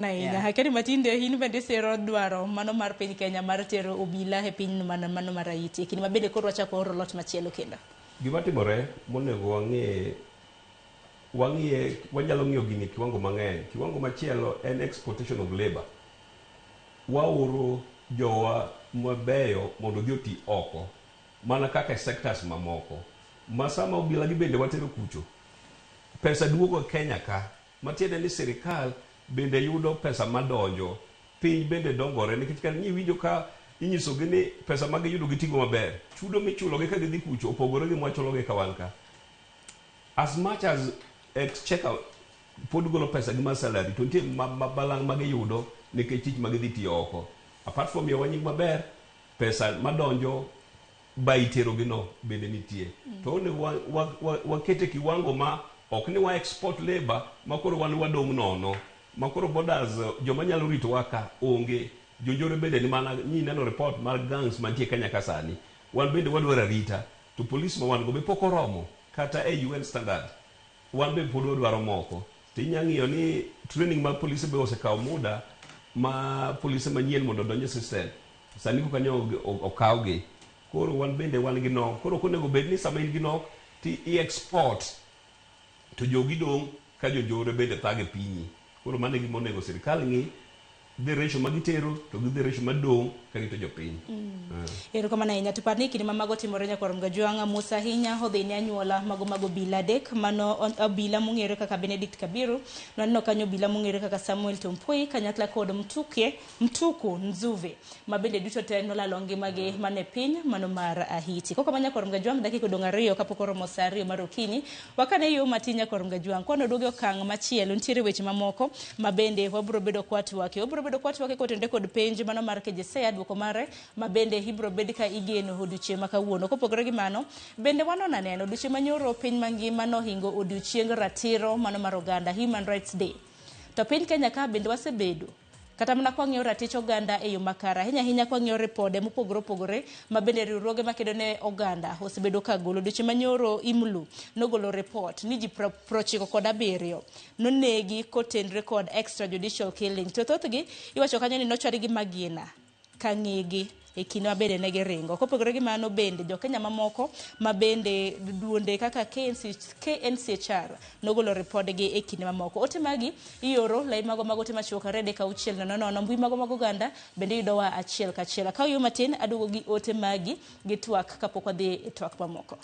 Ahinya. Yeah. Akeni matinde in bende isiro dwaro mano mar piny Kenya mar tero obila e piny mano mano mar Haiti. E kinde ma bende koro wachako oro lot machielo kendo. Gima timore monego wang'e wang'iye wanyalo ng'iyo gini e kiwango mang'eny. Kiwango machielo en exportation of labor. Waoro jowa mabeyo mondo odhi oti oko mana kaka e sectors mamoko. Ma sama obila gi bende watero kucho, pesa duogo Kenya ka Matiende ni sirikal bende yudo pesa madonjo, piny bende dongore nikech kata iwinjo ka inyisogi ni pesa ma giyudo gitigo maber. Chudo michulogi ka gidhi kucho opogore gi mwachulogi ka wan ka. As much as exchequer pod golo pesa gi mar salary to nitie ma, ma balang' ma giyudo nikech tich ma gidhi tiyo oko. Apart from miyowa nying maber, pesa madonjo ba iterogi no bende nitie. To onego wa, wa, wa, waket e kiwango ma ok ni wa export labor ma koro wan wadong' nono. Ma koro borders joma nyalo ritowa ka onge. Jonjore bende ni mana nyi neno report mar gangs mantie Kenya ka sani. Wan bende wadwaro arita. To police ma wan go be pok oromo kata e UN standard. Wan be pod wadwaro moko. To inya ng'iyo ni training mag polise be osekawo muda ma polise manyien mondo odonj e system. Sani koka nyo okawgi. Koro wan bende wan gi nok. Koro ok onego bed ni sama in gi nok to i export to jogi dong' ka jonjore bende thago e pinyi. Koro mano e gima onego sirkal ng'i the ratio ma gitero to gi the ratio madong' ka rito jopiny. Erokamano ahinya. To par ni kinde ma mago timore nyakwar Mgajwang' mos ahinya odhi ne anyuola mago mag obila adek mano obila mong'ere kaka Benedict Kabiru, nwaneno kanyo obila mong'ere kaka Samuel Tompoi kanyakla kod Mtuke Mtuku Nzuve ma bende duto te nolalo ngimagi mana e piny mano mar Ahiti. Koko ma nyakwar Mgajwang' dakika odong' ariyo kapok oromo saa ariyo mar okinyi. Wakane yo matin nyakwar Mgajwang' kwan oduogo e okang' machielo nitiere weche mamoko ma bende wabiro bedo kwatwake. Wabiro bedo kwatwake kotenore kod penj mano mar KJSEA duoko mare ma bende ibiro bed ka igeno odiochieng' ma kawuono. Kopogore gi mano, bende wanon aneno odiochieng' manyoro piny mangima nohingo odiochieng ratiro mano mar oganda Human Rights Day. To piny Kenya ka bende wasebedo kata mana kwang'iyo ratich oganda e yo makare ahinya ahinya kwang'iyo ripode mopogore opogore ma bende riwruoge makedo ne oganda osebedo ka golo. Odiochieng' manyoro IMLU nogolo ripot ni ji 97 nonegi kotenre kod extrajudicial killing. To thothgi iwacho kanyo ni nochwad gi magina ka ng'egi e kinde ma bende ne giringo. Kopogore gi mano bende jo Kenya mamoko ma bende duonde kaka KNC, KNCHR nogolo ripodgi e kinde mamoko. Ote magi ioro lai mago mag ote machuok 2 3 6 0 0 mbui mago mag oganda bende iyudowa achiel kachiel. Akaw yo matin aduogo gi ote magi gi twak kapok wadhi e twak mamoko.